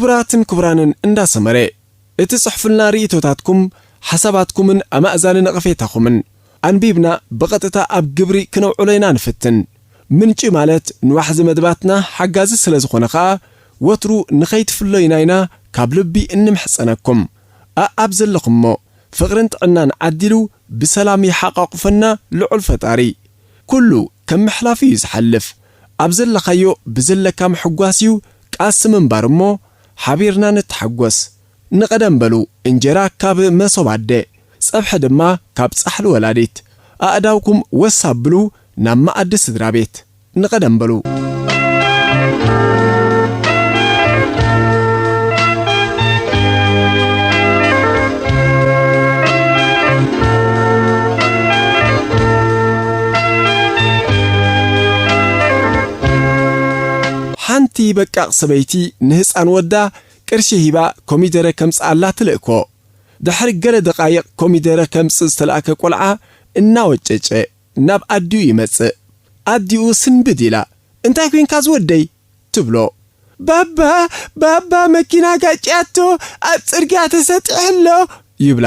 ክቡራትን ክቡራንን እንዳሰመረ፣ እቲ ጽሑፍልና ርእይቶታትኩም፣ ሓሳባትኩምን ኣማእዛኒ ነቐፌታኹምን ኣንቢብና ብቐጥታ ኣብ ግብሪ ክነውዕሎ ኢና ንፍትን። ምንጪ ማለት ንዋሕዚ መድባትና ሓጋዚ ስለ ዝኾነ ኸኣ፣ ወትሩ ንኸይትፍለዩና ኢና ካብ ልቢ እንምሕጸነኩም። ኣኣብ ዘለኹሞ ፍቕርን ጥዕናን ዓዲሉ ብሰላም ይሓቋቑፈና ልዑል ፈጣሪ። ኩሉ ከም ምሕላፍ እዩ ዝሓልፍ። ኣብ ዘለኻዮ ብዘለካ ምሕጓስ እዩ ቃሲ ምንባር እሞ፣ ሓቢርና ንተሓጎስ። ንቐደም በሉ፣ እንጀራ ካብ መሶብ ኣደ፣ ጸብሒ ድማ ካብ ጻሕሊ ወላዲት። ኣእዳውኩም ወስ ኣብሉ ናብ መኣዲ ስድራ ቤት። ንቐደም በሉ። ሓንቲ በቃቕ ሰበይቲ ንህፃን ወዳ ቅርሺ ሂባ ኮሚደረ ከምፅኣላ ትልእኮ። ድሕሪ ገለ ደቓይቕ ኮሚደረ ከምፅእ ዝተላእከ ቆልዓ እናወጨጨ ናብ ኣዲኡ ይመጽእ። ኣዲኡ ስንብድ ኢላ፣ "እንታይ ኮንካ ዝወደይ?" ትብሎ። "ባባ፣ ባባ መኪና ጋጭያቶ ኣብ ጽርግያ ተሰጢሑ ኣሎ" ይብላ።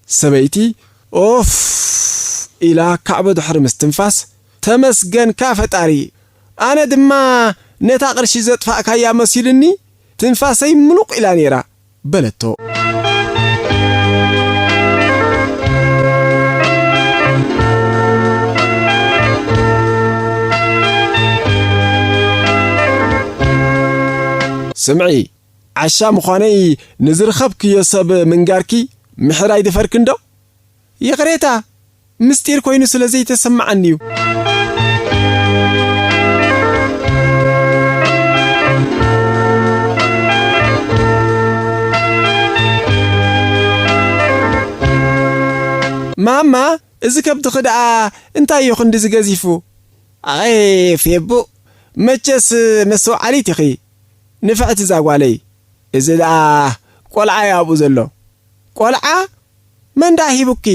ሰበይቲ ኦፍ ኢላ ካዕቦ ድሕሪ ምስትንፋስ፣ "ተመስገንካ ፈጣሪ፣ ኣነ ድማ ነታ ቅርሺ ዘጥፋእካያ መሲሉኒ ትንፋሰይ ምኑቕ ኢላ ነይራ" በለቶ። ስምዒ፣ ዓሻ ምዃነይ ንዝረኸብክዮ ሰብ ምንጋርኪ ምሕር ኣይደፈርክን ዶ? ይቕሬታ፣ ምስጢር ኮይኑ ስለ ዘይተሰማዓኒ እዩ። ማማ፣ እዚ ከብትኺ ደኣ እንታይ እዩ ክንድዚ ገዚፉ? ኣይ ፌቡ፣ መቸስ መስተውዓሊት ኢኺ፣ ንፍዕቲ እዛ ጓለይ። እዚ ደኣ ቆልዓ እዩ ኣብኡ ዘሎ። ቆልዓ? መን ደኣ ሂቡኪ?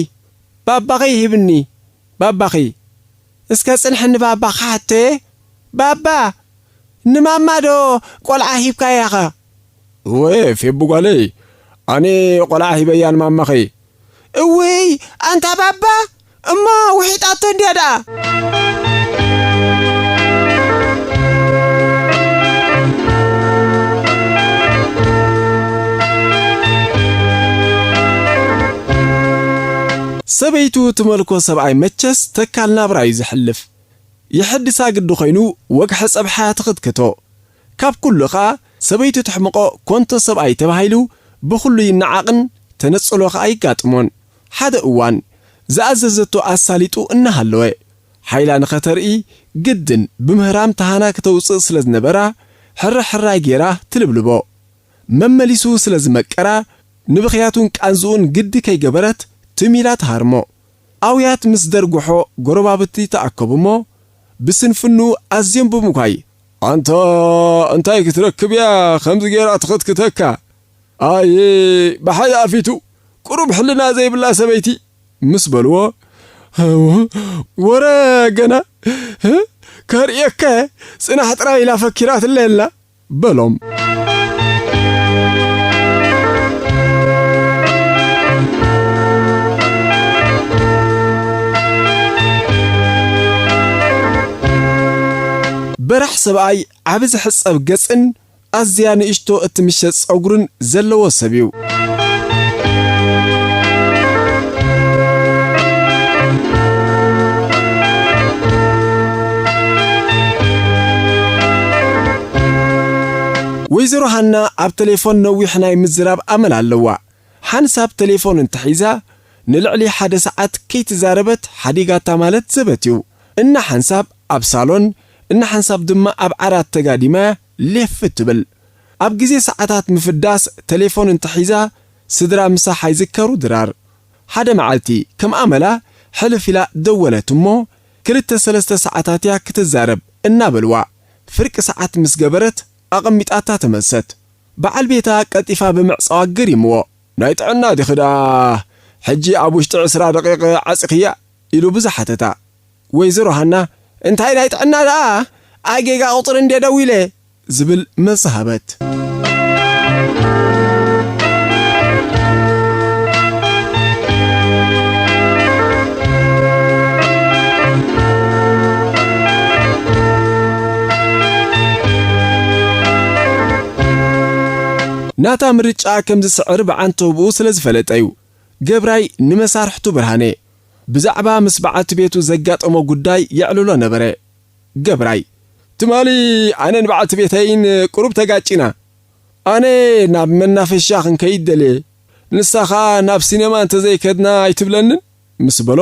ባባኺ ሂብኒ። ባባኺ? እስከ ጽንሕኒ ባባኺ ክሓቶ'የ። ባባ! ንማማ ዶ ቆልዓ ሂብካያኸ? እወ፣ ፌቡ ጓለይ፣ ኣነ ቆልዓ ሂበያ ንማማኺ። እውይ፣ ኣንታ ባባ! እሞ ውሒጣቶ እንድያ ደኣ። ሰበይቱ ትመልኮ ሰብኣይ መቸስ ተካል ናብራ እዩ ዘሕልፍ። የሐድሳ ግዲ ኾይኑ ወግሐ ጸብሓ ትኽትክቶ። ካብ ኩሉ ኸኣ ሰበይቱ ተሕምቖ ኮንቶ ሰብኣይ ተባሂሉ ብኹሉ ይነዓቕን ተነጽሎ ኸኣ ይጋጥሞን። ሓደ እዋን ዝኣዘዘቶ ኣሳሊጡ እናሃለወ ሓይላ ንኸተርኢ ግድን ብምህራም ተሃና ክተውጽእ ስለ ዝነበራ ሕራይ ሕራይ ጌራ ትልብልቦ። መመሊሱ ስለ ዝመቀራ ንብኽያቱን ቃንዝኡን ግዲ ከይገበረት ትም ኢላ ትሃርሞ። ኣውያት ምስ ደርጉሖ ጎረባብቲ ተኣከቡ እሞ ብስንፍንኡ ኣዝዮም ብምኳይ፣ "ኣንታ እንታይ ክትረክብ እያ ከምዚ ጌራ ትኽትክተካ? ኣየ ብሓደ ኣፊቱ ቁሩብ ሕልና ዘይብላ ሰበይቲ" ምስ በልዎ፣ "ወረ ገና ከርእየካ እየ፣ ጽናሕ ጥራይ ኢላ ፈኪራትለይ ኣላ" በሎም። በራሕ ሰብኣይ ዓቢ ዝሕጸብ ገጽን ኣዝያ ንእሽቶ እትምሸጥ ጸጉርን ዘለዎ ሰብ እዩ። ወይዘሮ ሃና ኣብ ቴሌፎን ነዊሕ ናይ ምዝራብ ኣመል ኣለዋ። ሓንሳብ ቴሌፎን እንተሒዛ፣ ንልዕሊ ሓደ ሰዓት ከይተዛረበት ሓዲጋታ ማለት ዘበት እዩ። እና ሓንሳብ ኣብ ሳሎን፣ እና ሓንሳብ ድማ ኣብ ዓራት ተጋዲማ ሌፍ ትብል። ኣብ ግዜ ሰዓታት ምፍዳስ ቴሌፎን እንተሒዛ፣ ስድራ ምሳሕ ኣይዝከሩ ድራር። ሓደ መዓልቲ ከም ኣመላ ሕልፍ ኢላ ደወለት እሞ፣ ክልተ ሰለስተ ሰዓታት እያ ክትዛረብ እናበልዋ፣ ፍርቂ ሰዓት ምስ ገበረት ኣቐሚጣታ ተመልሰት። በዓል ቤታ ቀልጢፋ ብምዕጻዋ ገሪምዎ። "ናይ ጥዕና ዲኺ ደኣ? ሕጂ ኣብ ውሽጢ ዕስራ ደቂቕ ዓጺኽያ?" ኢሉ ብዝሓተታ። ወይዘሮ ሃና፣ "እንታይ ናይ ጥዕና ደኣ? ኣብ ጌጋ ቁጽሪ እንድየ ደዊለ" ዝብል መልሲ ሃበት። ናታ ምርጫ ከም ዝስዕር ብዓንተብኡ ስለ ዝፈለጠ እዩ። ገብራይ ንመሳርሕቱ ብርሃነ ብዛዕባ ምስ በዓልቲ ቤቱ ዘጋጠሞ ጉዳይ የዕልሎ ነበረ። ገብራይ፣ ትማሊ ኣነን በዓልቲ ቤተይን ቁሩብ ተጋጪና። ኣነ ናብ መናፈሻ ክንከይድ ደልየ፣ ንሳ ኸኣ ናብ ሲነማ እንተዘይከድና ኣይትብለንን? ምስ በሎ፣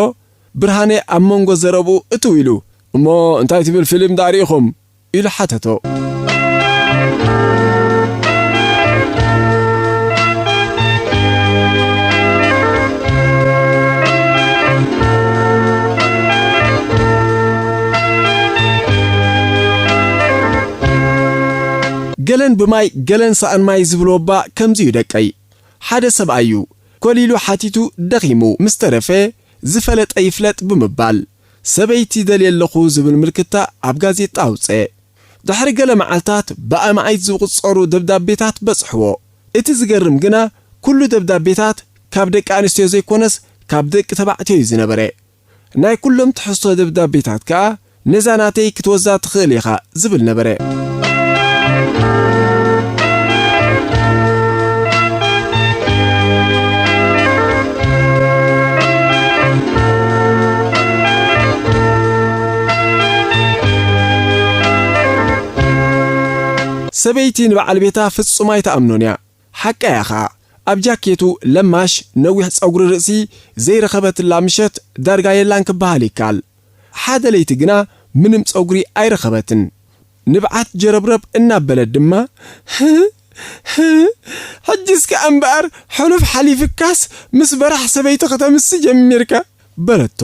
ብርሃነ ኣብ መንጎ ዘረብኡ እትው ኢሉ፣ እሞ እንታይ ትብል ፊልም ደኣ ርኢኹም? ኢሉ ሓተቶ። ገለን ብማይ ገለን ሰኣን ማይ ዝብልዎ እባ ከምዚ እዩ ደቀይ። ሓደ ሰብኣይ እዩ። ኮሊሉ ሓቲቱ ደኺሙ ምስ ተረፈ፣ ዝፈለጠ ይፍለጥ ብምባል፣ ሰበይቲ ደልየ ኣለኹ ዝብል ምልክታ ኣብ ጋዜጣ ኣውጸ። ድሕሪ ገለ መዓልታት ብኣማኢት ዝቑጸሩ ደብዳቤታት በጽሕዎ። እቲ ዝገርም ግና፣ ኩሉ ደብዳቤታት ካብ ደቂ ኣንስትዮ ዘይኮነስ ካብ ደቂ ተባዕትዮ እዩ ዝነበረ። ናይ ኩሎም ትሕዝቶ ደብዳቤታት ከኣ፣ ነዛ ናተይ ክትወዛ ትኽእል ኢኻ ዝብል ነበረ። ሰበይቲ ንበዓል ቤታ ፍጹም ኣይትኣምኖን እያ። ሓቃ እያ ኸኣ። ኣብ ጃኬቱ ለማሽ ነዊሕ ጸጉሪ ርእሲ ዘይረኸበትላ ምሸት ዳርጋ የላን ክበሃል ይከኣል። ሓደ ለይቲ ግና ምንም ጸጉሪ ኣይረኸበትን። ንብዓት ጀረብረብ እናበለት ድማ፣ "ህ፣ ህ፣ ሕጂ እስከ እምበኣር ሕሉፍ ሓሊፍካስ ምስ በራሕ ሰበይቲ ከተምሲ ጀሚርካ?" በለቶ።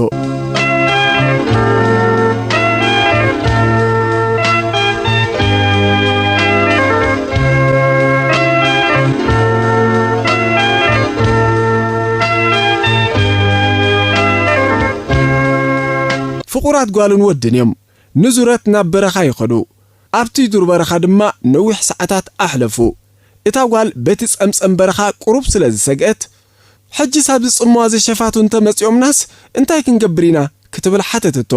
ፍቑራት ጓልን ወድን እዮም። ንዙረት ናብ በረኻ ይኸዱ። ኣብቲ ዱር በረኻ ድማ ነዊሕ ሰዓታት ኣሕለፉ። እታ ጓል በቲ ጸምጸም በረኻ ቁሩብ ስለ ዝሰግአት፣ "ሕጂስ ኣብዚ ጽምዋ እዚ ሸፋቱ እንተ መጺኦምናስ እንታይ ክንገብር ኢና?" ክትብል ሓተተቶ።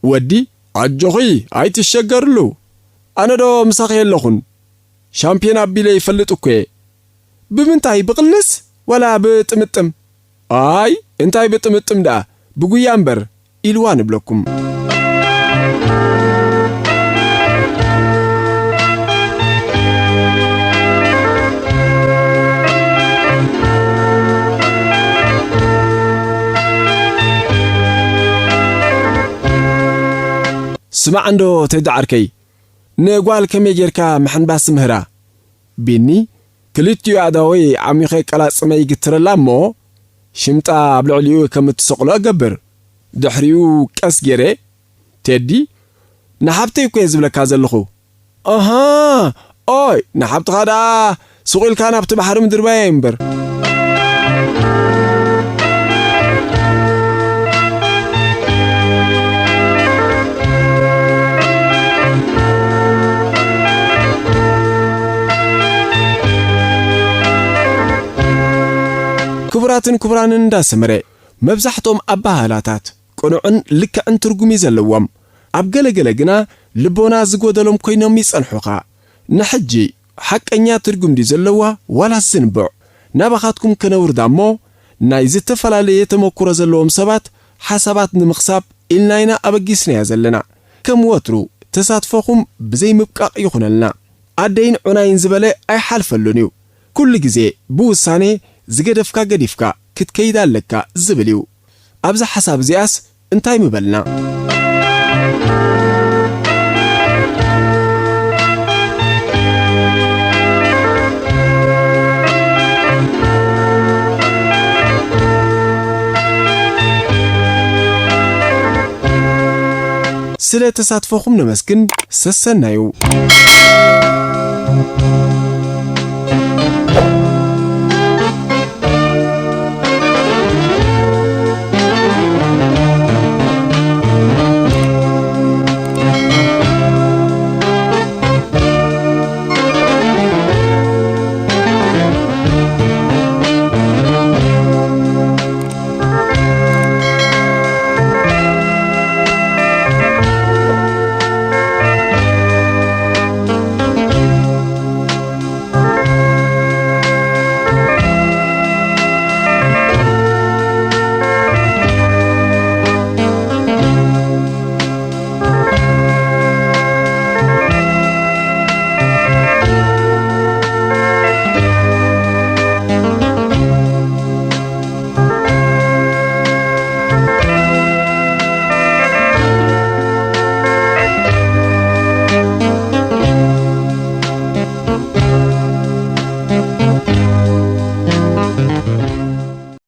ወዲ፣ "ኣጆኺ፣ ኣይትሸገርሉ። ኣነ ዶ ምሳኺ የለኹን? ሻምፒዮን ኣቢለ ይፈልጥ እኮ እየ። ብምንታይ? ብቕልስ ዋላ ብጥምጥም?" "ኣይ፣ እንታይ ብጥምጥም ደኣ? ብጉያ እምበር!" ኢልዋ ንብለኩም። ስማዕ እንዶ ቴዲ ዓርከይ፣ ንጓል ከመይ ጌርካ ምሕንባስ ትምህራ? ቢኒ፣ ክልቲኡ ኣእዳወይ ዓሚኸ ቀላጽመ ይግትረላ እሞ፣ ሽምጣ ኣብ ልዕሊኡ ከም እትሰቕሎ እገብር። ድሕሪኡ ቀስ ጌረ፣ ቴዲ፣ ንሓብተይ እኮ እየ ዝብለካ ዘለኹ። ኣሃ፣ ኦይ፣ ንሓብትኻ ደኣ ሱቕ ኢልካ ናብቲ ባሕሪ ምድርባይ እምበር። ክቡራትን ክቡራንን እንዳ ሰመረ፣ መብዛሕትኦም ኣበሃህላታት ቅኑዕን ልክዕን ትርጉም እዩ ዘለዎም። ኣብ ገለገለ ግና ልቦና ዝጎደሎም ኮይኖም ይጸንሑኻ። ንሕጂ ሓቀኛ ትርጉም ድዩ ዘለዋ ዋላስ ዝንቡዕ? ናባኻትኩም ከነውርዳ እሞ፣ ናይ ዝተፈላለየ ተመኩሮ ዘለዎም ሰባት ሓሳባት ንምኽሳብ ኢልና ኢና ኣበጊስናያ ዘለና። ከም ወትሩ ተሳትፎኹም ብዘይ ምብቃቕ ይኹነልና። ኣደይን ዑናይን ዝበለ ኣይሓልፈሉን እዩ። ኩሉ ግዜ ብውሳኔ ዝገደፍካ ገዲፍካ ክትከይድ ኣለካ ዝብል እዩ። ኣብዛ ሓሳብ እዚኣስ እንታይ ምበልና? ስለ ተሳትፎኹም ነመስግን። ሰሰናዩ።